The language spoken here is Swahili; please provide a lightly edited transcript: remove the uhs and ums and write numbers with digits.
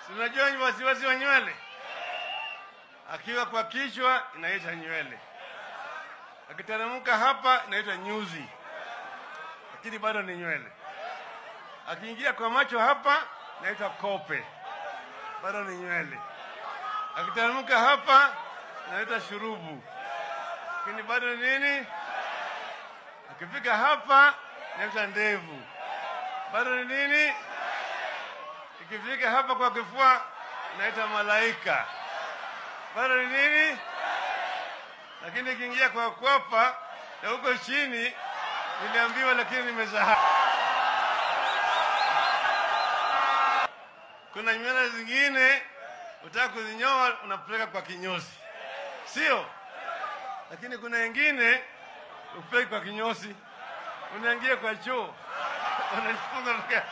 Si unajua wasiwasi wa nywele? Akiwa kwa kichwa inaitwa nywele, akiteremka hapa inaitwa nyuzi, lakini bado ni nywele. Akiingia kwa macho hapa inaitwa kope, bado ni nywele. Akiteremka hapa inaitwa shurubu, lakini bado ni nini? Akifika hapa inaitwa ndevu, bado ni nini? Ikifika hapa kwa kifua inaitwa malaika, bado ni nini? Lakini ikiingia kwa kwapa na huko chini niliambiwa, lakini nimesahau. Kuna nywele zingine utaka kuzinyoa unapeleka kwa kinyozi, sio? Lakini kuna wengine upeleki kwa kinyozi, unaingia kwa choo unajifunga.